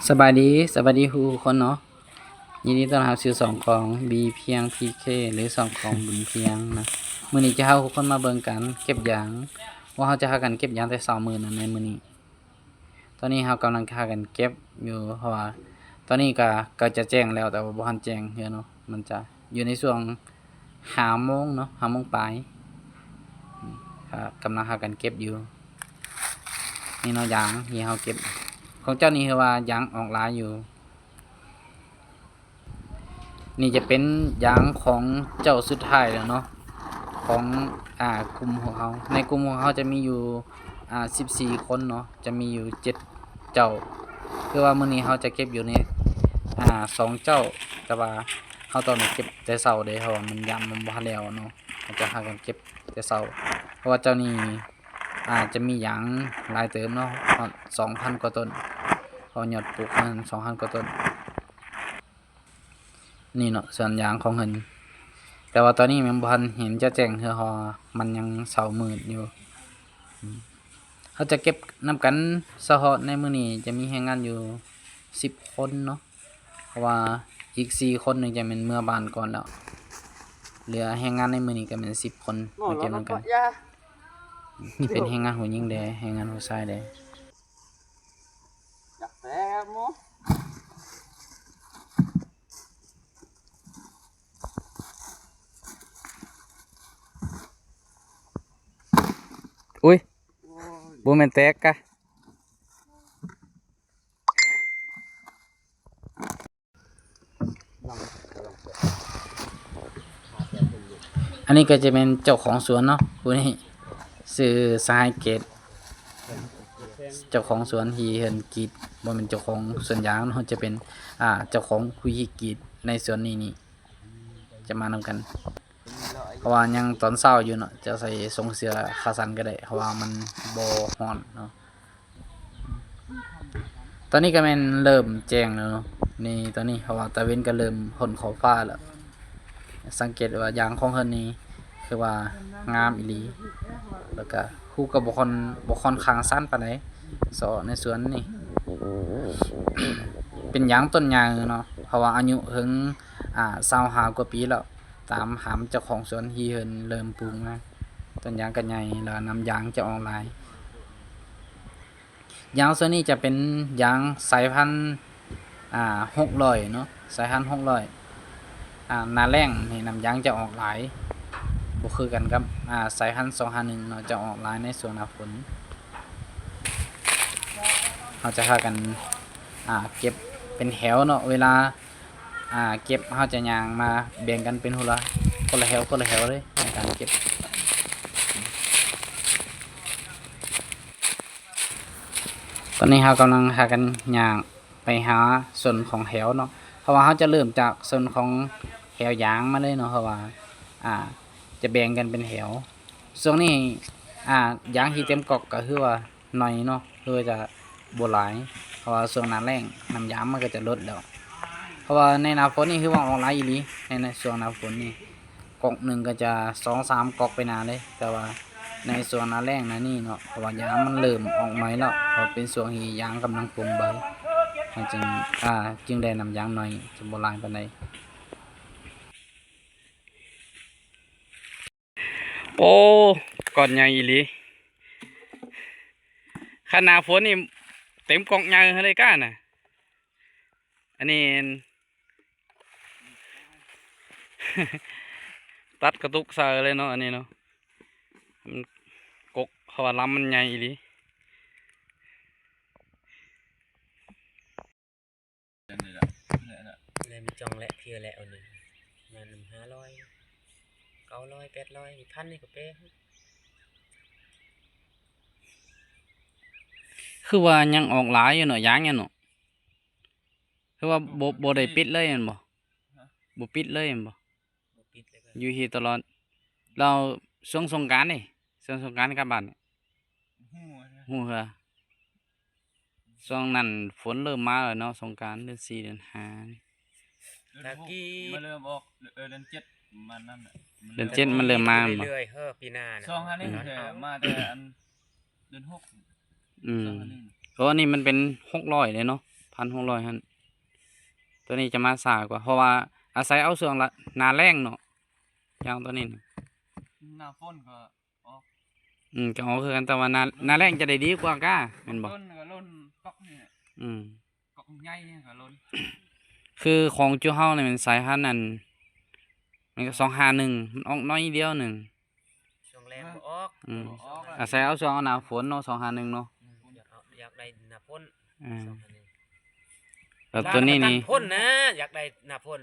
ສະບາຍດີ ສະບາຍດີທຸກຄົນເນາະ ຍິນດີຕ້ອນຮັບສູ່ຊ່ອງຂອງ ບີພຽງ ພີເຄ ຫຼື ຊ່ອງຂອງບຸນພຽງນະ. ມື້ນີ້ຈະພາທຸກຄົນມາເບິ່ງການເກັບຢາງ ວ່າເຮົາຈະພາກັນເກັບຢາງແຕ່ເຊົ້າມື້ນັ້ນໃນມື້ນີ້. ຕອນນີ້ເຮົາກຳລັງພາກັນເກັບຢູ່ ເພາະວ່າຕອນນີ້ກະ ກະຈະແຈ້ງແລ້ວ ແຕ່ວ່າບໍ່ທັນແຈ້ງເທື່ອເນາະ. ມັນຈະຢູ່ໃນຊ່ວງຫ້າໂມງເນາະ ຫ້າໂມງປາຍ ກຳລັງພາກັນເກັບຢູ່. ນີ້ເນາະ ຢາງທີ່ເຮົາເກັບ ຂອງເຈົ້ານີ້ຄືວ່າຢາງອອກຫຼາຍຢູ່. ນີ້ຈະເປັນຢາງຂອງເຈົ້າສຸດທ້າຍແລ້ວເນາະ ຂອງ ອ່າ ກຸ່ມຂອງເຮົາ. ໃນກຸ່ມຂອງເຮົາຈະມີຢູ່ ອ່າ ສິບສີ່ຄົນເນາະ ຈະມີຢູ່ເຈັດເຈົ້າ. ຄືວ່າມື້ນີ້ເຮົາຈະເກັບຢູ່ນີ້ ອ່າ ສອງເຈົ້າ ແຕ່ວ່າເຮົາຕ້ອງໄດ້ເກັບແຕ່ເຊົ້າເດ້ ເພາະວ່າມັນຢາງມັນບໍ່ທັນແລ້ວເນາະ. ເຮົາຈະພາກັນເກັບແຕ່ເຊົ້າ ເພາະວ່າເຈົ້ານີ້ ອ່າ ຈະມີຢາງຫຼາຍເຕີບເນາະ ຮອດສອງພັນກວ່າຕົ້ນ ເພາະຍອດປູກມັນສອງພັນກວ່າຕົ້ນ. ນີ້ເນາະ ສວນຢາງຂອງເພິ່ນ ແຕ່ວ່າຕອນນີ້ມັນບໍ່ທັນເຫັນຈະແຈ້ງເທື່ອ ເພາະວ່າມັນຍັງເຊົ້າມືດຢູ່. ເຮົາຈະເກັບນຳກັນສະເພາະໃນມື້ນີ້ຈະມີແຮງງານຢູ່ສິບຄົນເນາະ ເພາະວ່າອີກສີ່ຄົນນີ້ຈະແມ່ນເມືອບ້ານກ່ອນແລ້ວ. ເຫຼືອແຮງງານໃນມື້ນີ້ກະແມ່ນສິບຄົນມາເກັບນຳກັນ ເປັນແຮງງານຜູ້ຍິງແດ່ ແຮງງານຜູ້ຊາຍແດ່. ຢາກແຕກໝໍ ອຸ້ຍ ໂອ້ຍ ບໍ່ແມ່ນແຕກກະ. ອັນນີ້ກະຈະແມ່ນເຈົ້າຂອງສວນເນາະ ຜູ້ນີ້ຊື່ສະຫາຍເກດ ເຈົ້າຂອງສວນທີ່ເຮືອນກີດ ບໍ່ແມ່ນເຈົ້າຂອງສວນຢາງເນາະ ຈະເປັນ ອ່າ ເຈົ້າຂອງຜູ້ທີ່ກຣີດໃນສວນນີ້ນີ້ ຈະມານຳກັນ ເພາະວ່າຍັງຕອນເຊົ້າຢູ່ເນາະ ຈະໃສ່ຊົງເສື້ອຂາສັ້ນກະໄດ້ ເພາະວ່າມັນບໍ່ຮ້ອນເນາະ. ຕອນນີ້ກະແມ່ນເລີ່ມແຈ້ງແລ້ວເນາະ ນີ້ຕອນນີ້ ເພາະວ່າຕາເວັນກະເລີ່ມຫົ້ນຂອບຟ້າແລ້ວ. ສັງເກດວ່າຢາງຂອງເພິ່ນນີ້ຄືວ່າງາມອີ່ຫຼີ ແລ້ວກະພູກະບໍ່ຄ່ອນ ບໍ່ຄ່ອນຂ້າງຊັນປານໃດ ເສາະໃນສວນນີ້ ເປັນຢາງຕົ້ນໃຫຍ່ເນາະ ເພາະວ່າອາຍຸເຖິງ ອ່າ ຊາວຫ້າກວ່າປີແລ້ວ. ຕາມຫາເຈົ້າຂອງສວນທີ່ເພິ່ນເລີ່ມປູກມາ ຕົ້ນຢາງກະໃຫຍ່ ແລ້ວນ້ຳຢາງຈະອອກຫຼາຍ. ຢາງສ່ວນນີ້ຈະເປັນຢາງສາຍພັນ ອ່າ ຫົກຮ້ອຍເນາະ ສາຍພັນຫົກຮ້ອຍ. ອ່າ ໜ້າແລ້ງນີ້ນ້ຳຢາງຈະອອກຫຼາຍ ບໍ່ຄືກັນກັບ ອ່າ ສາຍພັນສອງຫ້າໜຶ່ງເນາະ ຈະອອກຫຼາຍໃນຊ່ວງໜ້າຝົນ. ເຮົາຈະພາກັນ ອ່າ ເກັບເປັນແຖວເນາະ ເວລາ ອ່າ ເກັບ ເຮົາຈະຍ່າງມາແບ່ງກັນເປັນຄົນລະ ຄົນລະແຖວ ຄົນລະແຖວເລີຍໃນການເກັບ. ຕອນນີ້ເຮົາກຳລັງພາກັນຍ່າງໄປຫາສົ້ນຂອງແຖວເນາະ ເພາະວ່າເຮົາຈະເລີ່ມຈາກສົ້ນຂອງແຖວຢາງມາເລີຍເນາະ ເພາະວ່າ ອ່າ ຈະແບ່ງກັນເປັນແຖວ. ຊ່ວງນີ້ ອ່າ ຢາງທີ່ເຕັມກອກກະຄືວ່າ ໜ້ອຍເນາະ ຄືວ່າຈະບໍ່ຫຼາຍ ເພາະວ່າຊ່ວງໜ້າແລ້ງນ້ຳຢາງມັນກະຈະລົດແລ້ວ ເພາະວ່າໃນໜ້າຝົນນີ້ຄືວ່າອອກຫຼາຍອີ່ຫຼີ. ໃນ ໃນຊ່ວງໜ້າຝົນນີ້ກອກໜຶ່ງກະຈະສອງສາມກອກໄປໜ້າເລີຍ ແຕ່ວ່າໃນຊ່ວງໜ້າແລ້ງໜ້ານີ້ເນາະ ເພາະວ່າຢາງມັນເລີ່ມອອກໜ້ອຍແລ້ວ ເພາະເປັນຊ່ວງທີ່ຢາງກຳລັງປົ່ງໃບ ມັນຈຶ່ງ ອ່າ ຈຶ່ງໄດ້ນ້ຳຢາງໜ້ອຍ ຈະບໍ່ຫຼາຍປານໃດ. ໂອ້ ກ້ອນໃຫຍ່ອີ່ຫຼີ ຄັນໜ້າຝົນນີ້ເຕັມກອກໃຫຍ່ເລີຍກະນະ. ອັນນີ້ຕັດກະຕຸກໃສ່ເລີຍເນາະ ອັນນີ້ເນາະ ມັນກົກ ເພາະວ່າລຳມັນໃຫຍ່ອີ່ຫຼີ. ແລະມີຈ່ອງແລະເພື່ອແລະອັນນີ້ ແມ່ນຫ້າຮ້ອຍ ເກົ້າຮ້ອຍ ແປດຮ້ອຍ ພັນນີ້ກະແປ. ຄືວ່າຍັງອອກຫຼາຍຢູ່ເນາະ ຢາງຍັງເນາະ ຄືວ່າບໍ່ ບໍ່ໄດ້ປິດເລີຍແມ່ນບໍ່? ບໍ່ປິດເລີຍແມ່ນບໍ່? ຢູ່ທີ່ຕະຫຼອດ. ແລ້ວຊ່ວງສົງການເດ? ຊ່ວງສົງການກັບບ້ານ ຮູ້ເທື່ອ ຊ່ວງນັ້ນຝົນເລີ່ມມາແລ້ວເນາະ ສົງການເດືອນສີ່ເດືອນຫ້ານີ້. ຕະກີ້ ມາເລີ່ມອອກ ເອີ ເດືອນເຈັດ ປະມານນັ້ນແຫຼະ ເດືອນເຈັດມັນເລີ່ມມາແມ່ນບໍ່? ເລື້ອຍໆ ເຮີ ປີໜ້ານະ ສອງອັນນີ້ ມາແຕ່ອັນເດືອນຫົກ. ອືມ ໂອ້ ອັນນີ້ມັນເປັນຫົກຮ້ອຍເລີຍເນາະ. ພັນຫົກຮ້ອຍຫັ້ນ ໂຕນີ້ຈະມາຊ້າກວ່າ ເພາະວ່າອາໄສເອົາຊ່ວງລະ ໜ້າແລ້ງເນາະ ຢ່າງໂຕນີ້ນະ ໜ້າຝົນກໍອອກ ອືມ ກໍອອກຄືກັນ ແຕ່ວ່າໜ້າ ໜ້າແລ້ງຈະໄດ້ດີກວ່າກາ ແມ່ນບໍ່? ຕົ້ນກໍລົ້ນກອກນີ້ ອືມ ກອກໃຫຍ່ກໍລົ້ນ ຄືຂອງຈຸເຮົານີ້ແມ່ນສາຍພັນອັນ ມັນກໍສອງຫ້າໜຶ່ງ ມັນອອກໜ້ອຍດຽວໜຶ່ງ ຊ່ວງແລ້ງບໍ່ອອກ ອືມ ອອກ ອາໄສເອົາຊ່ວງເອົາໜ້າຝົນເນາະ ສອງຫ້າໜຶ່ງເນາະ ອືມ ຢາກເອົາ ຢາກໄດ້ໜ້າຝົນ ອືມ ສອງຫ້າໜຶ່ງ ແລ້ວໂຕນີ້ນີ້ ຮັບປະກັນຝົນນະ ຢາກໄດ້ໜ້າຝົນ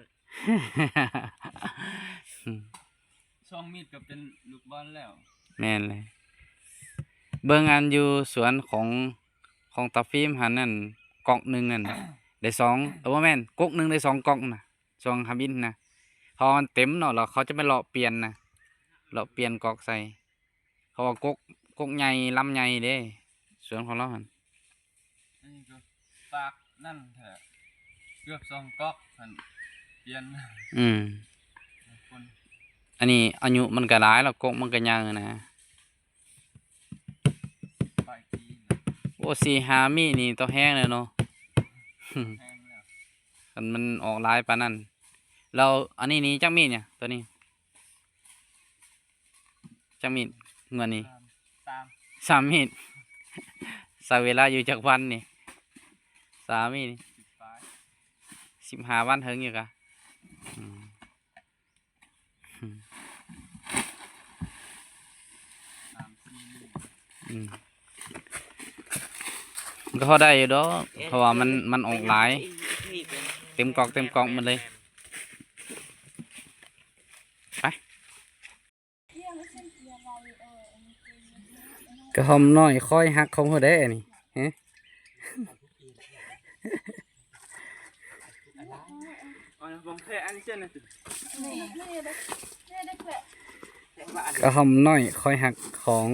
ສອງເມັດກໍເປັນລູກບອນແລ້ວ ແມ່ນເລີຍ ເບິ່ງອັນຢູ່ສວນຂອງ ຂອງຕາຟິມຫັ້ນ ນັ້ນກອກໜຶ່ງນັ້ນ ໄດ້ສອງ ເອີ ບໍ່ແມ່ນ ກົກໜຶ່ງໄດ້ສອງກອກນະ ຊ່ວງທຳອິດນະ ເພາະວ່າມັນເຕັມເນາະ ແລ້ວເຂົາຈະໄປເລາະປ່ຽນນະ ເລາະປ່ຽນກອກໃສ່ ເພາະວ່າກົກ ກົກໃຫຍ່ລຳໃຫຍ່ເດ້ ສວນຂອງລາວຫັ້ນ ອັນນີ້ກໍປາກນັ້ນແທ້ ເກືອບສອງກອກຫັ້ນ ປ່ຽນ ອືມ ຄົນ ອັນນີ້ອາຍຸມັນກໍຫຼາຍແລ້ວ ກົກມັນກໍໃຫຍ່ນະ ຫຼາຍປີແລ້ວ ໂອ້ ສີ່ຫ້າເມັດນີ້ຕ້ອງແຮງແລ້ວເນາະ ແຮງແລ້ວ ຄັນມັນອອກຫຼາຍປານນັ້ນ ແລ້ວອັນນີ້ນີ້ຈັກເມັດນີ້ ໂຕນີ້ ຈັກເມັດງວດນີ້? ສາມ ສາມ ສາມເມັດ ໃຊ້ເວລາຢູ່ຈັກວັນນີ້? ສາມເມັດ ສິບປາຍ ສິບຫ້າວັນ ເຖິງຢູ່ກະ ອືມ ສາມສີ່ມື້ ອືມ ມັນກໍພໍໄດ້ຢູ່ດອກ ເພາະວ່າມັນ ມັນອອກຫຼາຍ ເຕັມກອກ ເຕັມກອກໝົດເລີຍ ໄປ. ກະຫອມນ້ອຍຄອຍຮັກຂອງຜູ້ໃດອັນນີ້ ຮະ? ກະຫອມນ້ອຍຄອຍຮັກຂອງ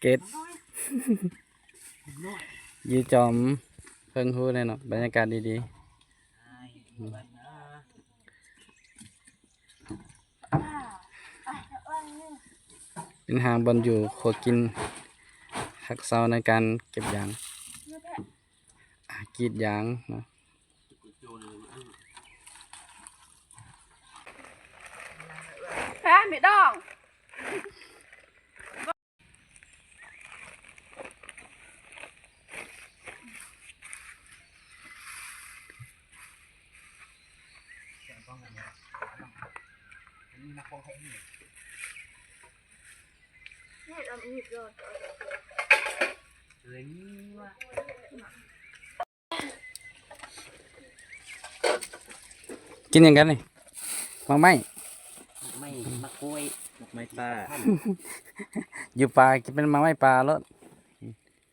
ເກດ ຢູ່ຈອມເພິ່ງຮູ້ແຫຼະເນາະ ບັນຍາກາດດີໆ. ເປັນຫ້າງບ່ອນຢູ່ຄົວກິນ ພັກເຊົາໃນການເກັບຢາງ ອາ ກຣີດຢາງເນາະ. ແພະ ເມດອງ. ກິນຫຍັງກັນນີ້? ໝາກໄມ້ ໝາກໄມ້ ໝາກກ້ວຍ ໝາກໄມ້ປ່າ ຢູ່ປ່າກິນເປັນໝາກໄມ້ປ່າໂລດ.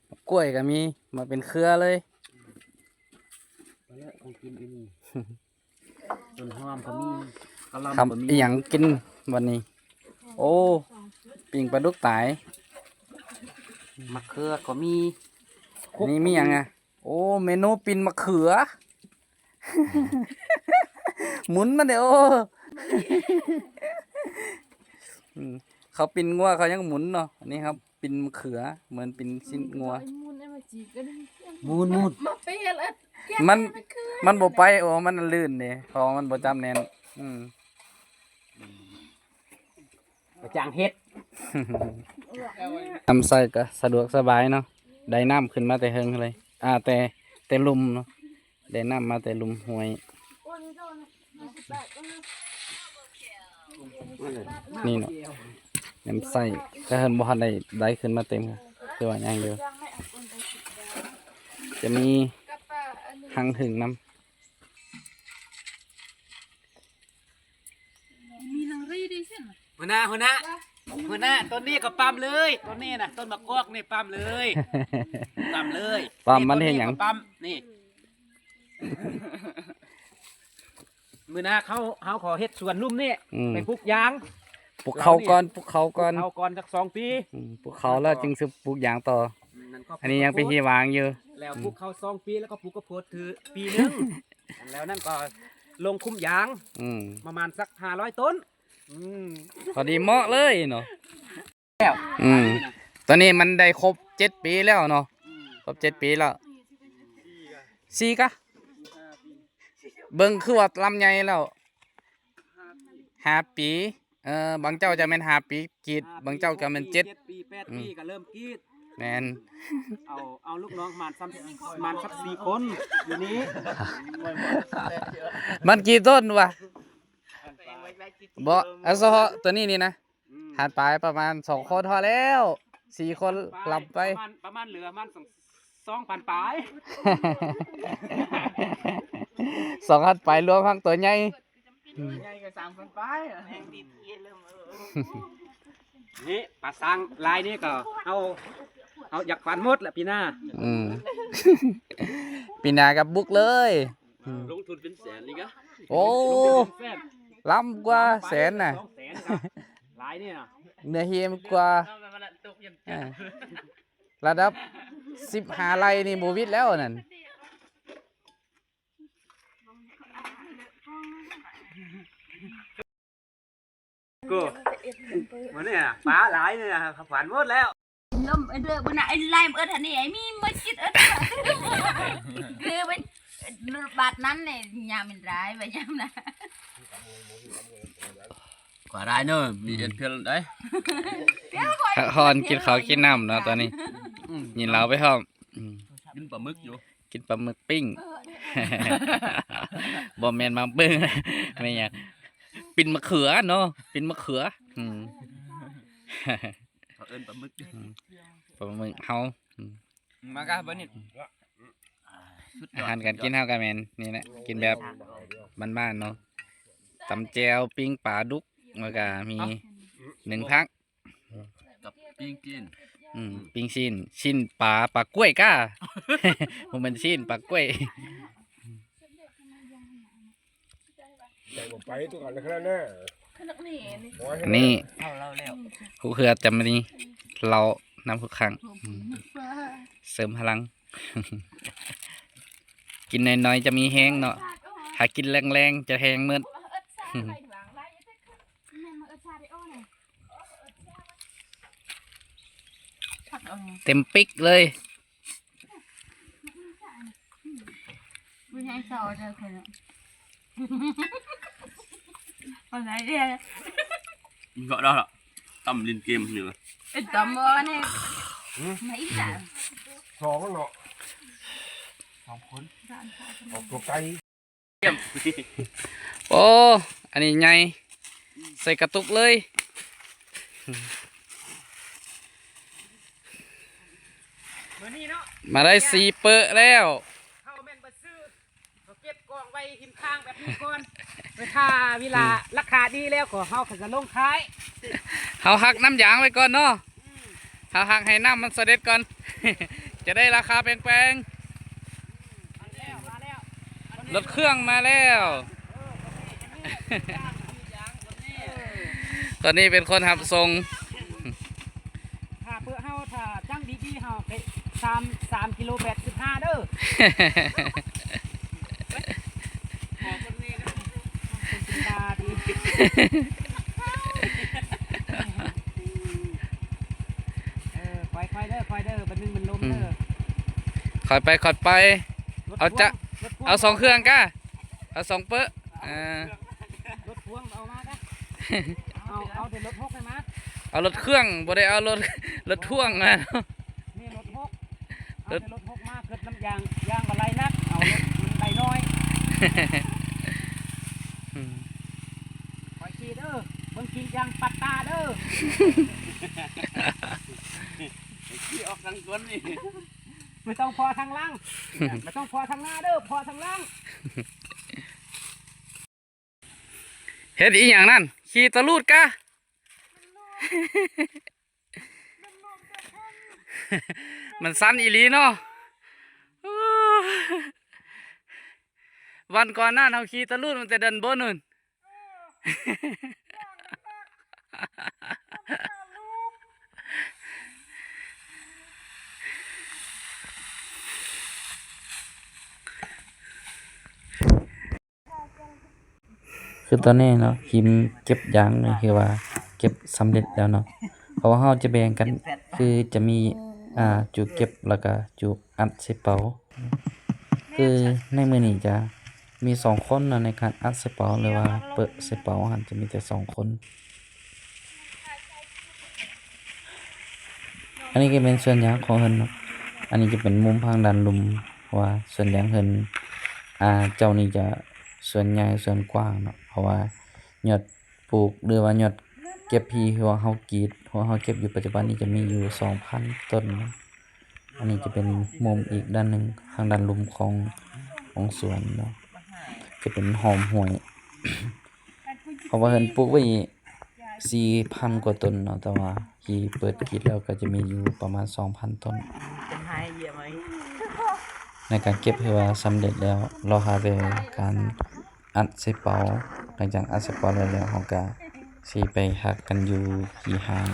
ໝາກກ້ວຍກໍມີ ມາເປັນເຄືອເລີຍ ເອົາລະ ຂອງກິນອີ່ນີ້ ຕົ້ນຫອມກໍມີ ກະຫຼ່ຳກໍມີ ອີ່ຫຍັງກິນວັນນີ້? ໂອ້ ປີ້ງປາດຸກຕາຍ ໝາກເຂືອກໍມີ ນີ້ມີຫຍັງອະ? ໂອ້ ເມນູປີ້ນມະເຂືອ ໝຸນມັນເດ້ ໂອ້ ອືມ ເຂົາປີ້ນງົວເຂົາຍັງໝຸນເນາະ ອັນນີ້ເຮົາປີ້ນມະເຂືອ ເໝືອນປີ້ນຊີ້ນງົວ ໝູນ ໝູນ ມັນ ມັນບໍ່ໄປ ໂອ້ ມັນລື່ນເດ້ ເພາະວ່າມັນບໍ່ຈັບແໜ້ນ ອືມ. ກະຈ້າງເຮັດ ນ້ຳໃສກະສະດວກສະບາຍເນາະ ໄດ້ນ້ຳຂຶ້ນມາແຕ່ເທິງເລີຍ ອາ ແຕ່ ແຕ່ລຸ່ມເນາະ ໄດ້ນ້ຳມາແຕ່ລຸ່ມຫ້ວຍ ນີ້ເນາະ ນ້ຳໃສ ແຕ່ເພິ່ນບໍ່ທັນໄດ້ ໄດ້ຂຶ້ນມາເຕັມ ຄືວ່າຍັງຢູ່ ຈະມີຮັງຫຶງນຳ. ຫົວໜ້າ ຫົວໜ້າ ຫົວໜ້າ ຕົ້ນນີ້ກໍປ້ຳເລີຍ ຕົ້ນນີ້ນະ ຕົ້ນໝາກກອກນີ້ປ້ຳເລີຍ ປ້ຳເລີຍ ປ້ຳມັນເຮັດຫຍັງ? ປ້ຳນີ້ ມື້ໜ້າເຮົາ ເຮົາຂໍເຮັດສວນລຸ່ມນີ້ ອືມ ໄປປູກຢາງ ປູກເຂົ້າກ່ອນ ປູກເຂົ້າກ່ອນ ປູກເຂົ້າກ່ອນຈັກສອງປີ ອືມ ປູກເຂົ້າແລ້ວຈຶ່ງຊິປູກຢາງຕໍ່ ອັນນີ້ຍັງເປັນທີ່ວາງຢູ່ ແລ້ວປູກເຂົ້າສອງປີ ແລ້ວກໍປູກກະໂພດຖືກປີໜຶ່ງ ແລ້ວນັ້ນກໍລົງຄຸມຢາງ ອືມ ປະມານສັກຫ້າຮ້ອຍຕົ້ນ ອືມ ພໍດີເໝາະເລີຍເນາະ ແລ້ວ ອືມ ຕອນນີ້ມັນໄດ້ຄົບເຈັດປີແລ້ວເນາະ ອືມ ຄົບເຈັດປີແລ້ວ ສີ່ກະ ເບິ່ງຄືວ່າລຳໃຫຍ່ແລ້ວ ຫ້າປີ ເອີ ບາງເຈົ້າຈະແມ່ນຫ້າປີກີດ ບາງເຈົ້າກະແມ່ນເຈັດ ເຈັດປີ ແປດ ອືມ ປີກະເລີ່ມກີດ ແມ່ນ ເອົາ ເອົາລູກນ້ອງປະມານສາມ ປະມານສາມສີ່ຄົນຢູ່ນີ້ ມັນກີ່ຕົ້ນວະ ບໍ່ ເອົາສະເພາະໂຕນີ້ນີ້ນະ ອືມ ຫາດປາຍປະມານສອງຄົນພໍແລ້ວ ສີ່ຄົນ ປາຍ ລຳໄປ ປະມານ ປະມານເຫຼືອປະມານສອງ ສອງພັນປາຍ ສອງພັນປາຍ ລວມທັງໂຕໃຫຍ່ ອືມ ໃຫຍ່ກະສາມພັນປາຍ ນີ້ປາຊ້າງລາຍນີ້ກະເຮົາ ເຮົາຢາກຟັນໝົດລະປີໜ້າ ອືມ ປີໜ້າກະບຸກເລີຍ ອືມ ລົງທຶນເປັນແສນນີ້ກະ ໂອ້ ລົງທຶນເປັນແສນ ລຳກວ່າແສນນະ ສອງແສນກະ ລາຍນີ້ນະ ເນື້ອທີ່ມັນກວ່າ ເອີ ລະດັບສິບຫ້າໄຮ່ນີ້ບໍ່ວິດແລ້ວນັ້ນ ໂກ ມື້ນີ້ນະ ປາຫຼາຍນີ້ນະ ຝັນໝົດແລ້ວ ລົມເດີ ບໍ່ນະ ໄອ້ລາຍເອິດຫັ້ນນີ້ ໄອ້ມີມາຈິດເອິດ ເດີ ເອີ ບາດນັ້ນແຫຼະ ຍາມມັນຫຼາຍ ວ່າຍາມນະ ກວ່າໄດ້ເນີ ມີເອັນເພິ່ນໄດ້ ພັກຜ່ອນກິນເຂົ້າກິນນ້ຳເນາະຕອນນີ້ ອືມ ກິນເຫຼົ້າໄປພ້ອມ ອືມ ກິນປາໝຶກຢູ່ ກິນປາໝຶກປີ້ງ ບໍ່ແມ່ນໝາກປຶ້ງ ແມ່ນຫຍັງ ປິ່ນມະເຂືອເນາະ ປິ່ນມະເຂືອ ອືມ ເຂົາເອີ້ນປາໝຶກ ອືມ ປາໝຶກເຮົາ ອືມ ມາກະບັດນີ້ ອາຫານການກິນເຮົາກະແມ່ນນີ້ແຫຼະ ກິນແບບບ້ານໆເນາະ ຕຳແຈ່ວ ປີ້ງປາດຸກ ແລ້ວກະມີໜຶ້ງຜັກ ກັບປີ້ງຊີ້ນ ອືມ ປີ້ງຊີ້ນ ຊີ້ນປາ ປາກ້ວຍກະ ບໍ່ແມ່ນຊີ້ນ ປາກ້ວຍ ໄປຕົວກັນແລ້ວ ນີ້ ເຮົາເລົ່າແລ້ວ ຮູ້ເຮືອແຕ່ມື້ນີ້ ເຫຼົ້ານຳທຸກຄັ້ງ ອືມ ເສີມພະລັງ ກິນໜ້ອຍໆຈະມີແຮງເນາະ ຖ້າກິນແລງໆຈະແຮງໝົດ ເຕັມປິກເລີຍ ມັນຍັງເຊົາເດີເພິ່ນ ເອົາໄດ້ເດ້ ເກາະດອກລະ ຕຳຫຼິ້ນເກມນີ້ລະ ເປັນຕຳບໍ່ນີ້ ຫືມ ມາອີກລະ ສອງເນາະ ສອງຄົນ ອອກຕົວໄກ ໂອ້ ອັນນີ້ໃຫຍ່ ໃສ່ກະຕຸກເລີຍ ມື້ນີ້ເນາະ ມາໄດ້ສີ່ເປີແລ້ວ ເຮົາແມ່ນບໍ່ຊື້ ເຮົາເກັບກອງໄວ້ຮິມທາງແບບນີ້ກ່ອນ ໄວ້ຖ້າເວລາ ອືມ ລາຄາດີແລ້ວກໍເຮົາກໍຈະລົງຂາຍ ເຮົາຫັກນ້ຳຢາງໄວ້ກ່ອນເນາະ ອືມ ເຮົາຫັກໃຫ້ນ້ຳມັນສະເດັດກ່ອນ ຈະໄດ້ລາຄາແພງໆ ລົດເຄື່ອງມາແລ້ວ ຕອນນີ້ເປັນຄົນຮັບສົ່ງ ຖ້າເປີເຮົາ ຖ້າຈັ່ງດີໆ ເຮົາໄປສາມ ສາມກິໂລແປດສິບຫ້າເດີ ເອີ ຄ່ອຍໆເດີ ຄ່ອຍເດີ ບັດໜຶ່ງມັນລົ້ມເດີ ອືມ ຄ່ອຍໄປ ຄ່ອຍໄປ ເອົາຈະ ເອົາສອງເຄື່ອງກະ ເອົາສອງເປີ ເອີ ລົດພວງເອົາມາກະ ເອົາ ເອົາແຕ່ລົດຫົກໃຫ້ມາ ເອົາລົດເຄື່ອງ ບໍ່ໄດ້ເອົາລົດ ລົດພວງມາ ນີ້ລົດຫົກ ເອົາແຕ່ລົດຫົກມາ ເກີດນ້ຳຢາງ ຢາງບໍ່ໄຫຼໜັກ ເອົາລົດໄຫຼໜ້ອຍ ອືມ ຄ່ອຍຂີ່ເດີ ເບິ່ງຂີ່ຢ່າງປັດຕາເດີ ຂີ່ອອກທາງກົ້ນນີ້ ບໍ່ຕ້ອງພໍທາງຫຼັງ ບໍ່ຕ້ອງພໍທາງໜ້າເດີ ພໍທາງຫຼັງ. ເຮັດອີ່ຫຍັງນັ້ນ? ຂີ່ຕະລູດກະ? ມັນຊັນອີ່ຫຼີເນາະ. ວັນກ່ອນນັ້ນເຮົາຂີ່ຕະລູດມາແຕ່ດອນບົນພຸ້ນ. ຄືຕອນນີ້ເນາະ ທີມເກັບຢາງນີ້ຄືວ່າເກັບສຳເລັດແລ້ວເນາະ ເພາະວ່າເຮົາຈະແບ່ງກັນ ຄືຈະມີ ອ່າ ຈູກເກັບ ແລ້ວກະຈູກອັດໃສ່ເປົາ. ຄືໃນມື້ນີ້ຈະມີສອງຄົນເນາະ ໃນການອັດໃສ່ເປົາ ຫຼືວ່າເປິະໃສ່ເປົາຫັ້ນ ຈະມີແຕ່ສອງຄົນ. ອັນນີ້ກໍເປັນສວນຢາງຂອງເພິ່ນເນາະ. ອັນນີ້ຈະເປັນມຸມທາງດ້ານລຸ່ມ ເພາະວ່າສວນຢາງເພິ່ນ ອ່າ ເຈົ້ານີ້ຈະສວນໃຫຍ່ ສວນກວ້າງເນາະ ເພາະວ່າຍອດ ປູກ ຫຼືວ່າຍອດເກັບທີ່ພວກເຮົາກຣີດ ພວກເຮົາເກັບຢູ່ປັດຈຸບັນນີ້ຈະມີຢູ່ສອງພັນຕົ້ນເນາະ. ອັນນີ້ຈະເປັນມຸມອີກດ້ານໜຶ່ງ ທາງດ້ານລຸ່ມຂອງ ຂອງສວນເນາະ ຈະເປັນອ້ອມຫ້ວຍ ເພາະວ່າເພິ່ນປູກໄວ້ສີ່ພັນກວ່າຕົ້ນເນາະ ແຕ່ວ່າທີ່ເປີດກຣີດແລ້ວກໍຈະມີຢູ່ປະມານສອງພັນຕົ້ນ. ໃນການເກັບຖືວ່າສຳເລັດແລ້ວ ລໍຖ້າແຕ່ການ ອັດໃສ່ເປົາ. ຫຼັງຈາກອັດໃສ່ເປົາແລ້ວ ເຮົາກະຊິໄປຮັກກັນຢູ່ທີ່ຮ້ານ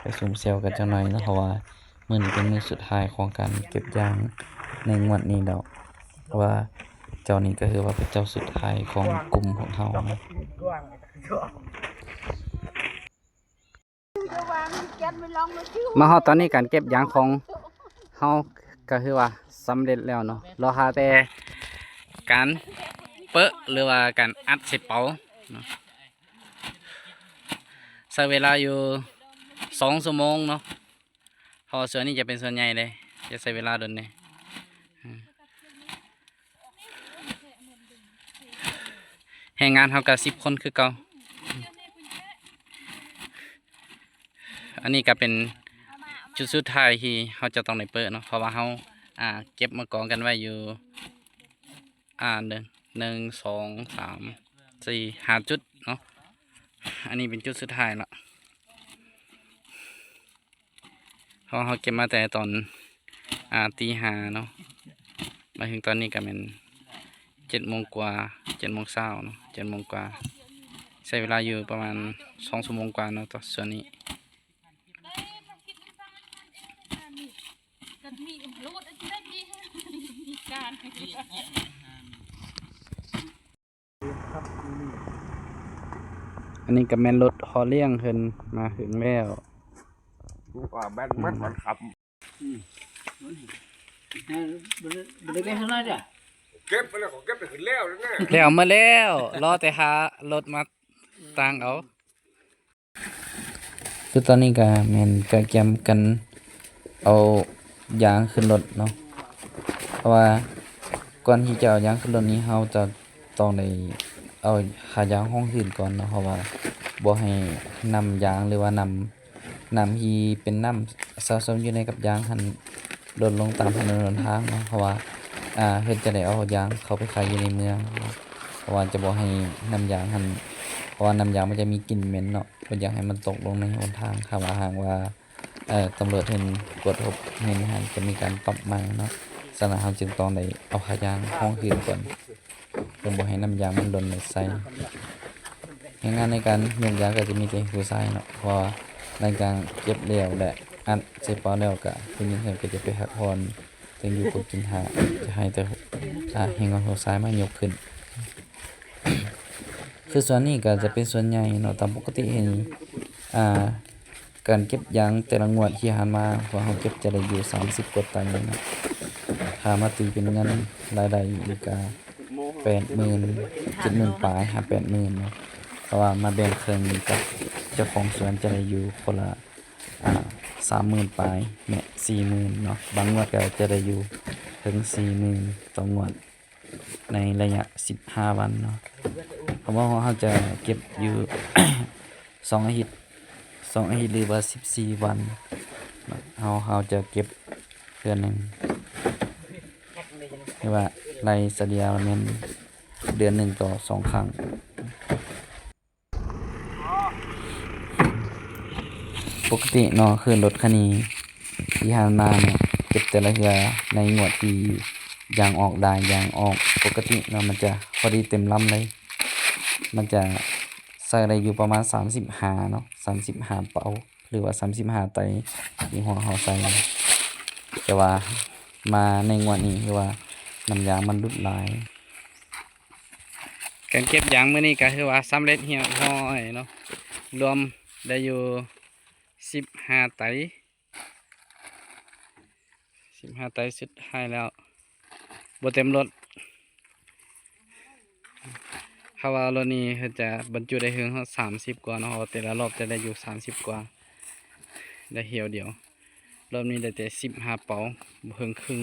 ໄປຊຸມແຊວກັນຈັກໜ່ອຍເນາະ ເພາະວ່າມື້ນີ້ເປັນມື້ສຸດທ້າຍຂອງການເກັບຢາງໃນງວດນີ້ແລ້ວ ເພາະວ່າເຈົ້ານີ້ກໍຖືວ່າເປັນເຈົ້າສຸດທ້າຍຂອງກຸ່ມຂອງເຮົາເນາະ. ມາຮອດຕອນນີ້ການເກັບຢາງຂອງເຮົາກໍຄືວ່າສຳເລັດແລ້ວເນາະ ລໍຖ້າແຕ່ການເປິະ ຫຼືວ່າການອັດໃສ່ເປົາເນາະ ໃຊ້ເວລາຢູ່ສອງຊົ່ວໂມງເນາະ ເພາະວ່າສ່ວນນີ້ຈະເປັນສ່ວນໃຫຍ່ເດ້ ຈະໃຊ້ເວລາດົນເດ້. ແຮງງານເຮົາກໍສິບຄົນຄືເກົ່າ. ອັນນີ້ກໍເປັນຈຸດສຸດທ້າຍທີ່ເຮົາຈະຕ້ອງໄດ້ເປີະເນາະ ເພາະວ່າເຮົາ ອ່າ ເກັບມາກອງກັນໄວ້ຢູ່ ອ່າ ໜຶ່ງ ໜຶ່ງ ສອງ ສາມ ສີ່ ຫ້າຈຸດເນາະ. ອັນນີ້ເປັນຈຸດສຸດທ້າຍລະ. ເພາະເຮົາເກັບມາແຕ່ຕອນ ອ່າ ຕີຫ້າເນາະ ມາເຖິງຕອນນີ້ກໍແມ່ນເຈັດໂມງກວ່າ ເຈັດໂມງເຊົ້າເນາະ ເຈັດໂມງກວ່າ ໃຊ້ເວລາຢູ່ປະມານສອງຊົ່ວໂມງກວ່າເນາະ ຕອນສ່ວນນີ້. ອັນນີ້ກໍແມ່ນລົດພໍ່ລ້ຽງເພິ່ນມາເຖິງແລ້ວ. ແບດໝົດ ອືມ ມັນຂັບ ອືມ ບໍ່ໄດ້ ບໍ່ໄດ້ໄປທາງໃດເດີ້ ເກັບໄປແລ້ວ ເຂົາເກັບໄປຂຶ້ນແລ້ວນັ້ນນະ ແລ້ວໝົດແລ້ວ ລໍແຕ່ຫາລົດມາຕາງເອົາ. ຄືຕອນນີ້ກໍແມ່ນກະກຽມກັນເອົາຢາງຂຶ້ນລົດເນາະ ເພາະວ່າກ່ອນທີ່ຈະເອົາຢາງຂຶ້ນລົດນີ້ ເຮົາຈະຕ້ອງໄດ້ເອົາຜ້າຢາງຮອງຮຶ້ນກ່ອນເນາະ ເພາະວ່າບໍ່ໃຫ້ນ້ຳຢາງ ຫຼືວ່ານ້ຳ ນ້ຳທີ່ເປັນນ້ຳສະສົມຢູ່ໃນກັບຢາງຫັ້ນ ຫຼົ່ນລົງຕາມຖະໜົນຫົນທາງເນາະ ເພາະວ່າ ອ່າ ເພິ່ນຈະໄດ້ເອົາຢາງເຂົ້າໄປຂາຍຢູ່ໃນເມືອງເນາະ ເພາະວ່າຈະບໍ່ໃຫ້ນ້ຳຢາງຫັ້ນ ເພາະວ່ານ້ຳຢາງມັນຈະມີກິ່ນເໝັນເນາະ ບໍ່ຢາກໃຫ້ມັນຕົກລົງໃນຫົນທາງ ຖ້າວ່າຫາກວ່າ ເອີ ຕຳຫຼວດເຫັນ ກວດພົບເຫັນຫັ້ນ ຈະມີການປັບໃໝເນາະ ສະນັ້ນເຮົາຈຶ່ງຕ້ອງໄດ້ເອົາຜ້າຢາງຮອງຮຶ້ນກ່ອນ ເພື່ອບໍ່ໃຫ້ນ້ຳຢາງມັນຫຼົ່ນລົງໃສ່. ແຮງງານໃນການຍົກຢາງກໍຈະມີແຕ່ຜູ້ຊາຍເນາະ ເພາະວ່າໃນການເກັບແລ້ວ ແລະ ອັດໃສ່ເປົາແລ້ວ ກໍຜູ້ຍິງເພິ່ນກໍຈະໄປພັກຜ່ອນ ເຊິ່ງຢູ່ຄົນກິນຖ້າ ຈະໃຫ້ແຕ່ ອ່າ ແຮງງານຜູ້ຊາຍມາຍົກຂຶ້ນ. ຄືສວນນີ້ກໍຈະເປັນສວນໃຫຍ່ເນາະ ຕາມປົກກະຕິເຫັນ ອ່າ ການເກັບຢາງແຕ່ລະງວດທີ່ຜ່ານມາ ພວກເຮົາເກັບຈະໄດ້ຢູ່ສາມສິບກວ່າໄຕເນາະ ຖ້າມາຕີເປັນເງິນລາຍໄດ້ນີ້ກະແປດໝື່ນ ເຈັດໝື່ນປາຍຫາແປດໝື່ນເນາະ ເພາະວ່າມາແບ່ງເຄິ່ງນີ້ກະເຈົ້າຂອງສວນຈະໄດ້ຢູ່ຄົນລະ ອ່າ ສາມໝື່ນປາຍ ແລະ ສີ່ໝື່ນເນາະ ບາງງວດກໍຈະໄດ້ຢູ່ເຖິງສີ່ໝື່ນຕໍ່ງວດ ໃນໄລຍະສິບຫ້າວັນເນາະ ເພາະວ່າເຮົາຈະເກັບຢູ່ສອງອາທິດ ສອງອາທິດ ຫຼືວ່າສິບສີ່ວັນເນາະ ເຮົາ ເຮົາຈະເກັບເທື່ອໜຶ່ງ ຫຼືວ່າໄລ່ສະເລ່ຍແມ່ນເດືອນໜຶ່ງຕໍ່ສອງຄັ້ງ. ປົກກະຕິເນາະ ຄືລົດຄັນນີ້ທີ່ຜ່ານມາເນາະ ເກັບແຕ່ລະເທື່ອໃນງວດທີ່ຢາງອອກ ດາຍຢາງອອກ ປົກກະຕິເນາະ ມັນຈະພໍດີເຕັມລຳເລີຍ ມັນຈະໃສ່ໄດ້ຢູ່ປະມານສາມສິບຫ້າເນາະ ສາມສິບຫ້າເປົາ ຫຼືວ່າສາມສິບຫ້າໄຕທີ່ຮອກເຮົາໃສ່ ແຕ່ວ່າມາໃນງວດນີ້ຄືວ່ານ້ຳຢາງມັນຫຼຸດຫຼາຍ. ການເກັບຢາງມື້ນີ້ກໍຖືວ່າສຳເລັດຮຽບຮ້ອຍເນາະ ລວມໄດ້ຢູ່ສິບຫ້າໄຕ ສິບຫ້າໄຕສຸດທ້າຍແລ້ວ. ບໍ່ເຕັມລົດ. ເຂົາວ່າລົດນີ້ເພິ່ນຈະບັນຈຸໄດ້ເຖິງຮອດສາມສິບກວ່າເນາະ, ເພາະວ່າແຕ່ລະລອບຈະໄດ້ຢູ່ສາມສິບກວ່າ ໄດ້ຖ້ຽວດຽວ. ລອບນີ້ໄດ້ແຕ່ສິບຫ້າເປົາ ບໍ່ເຖິງເຄິ່ງ.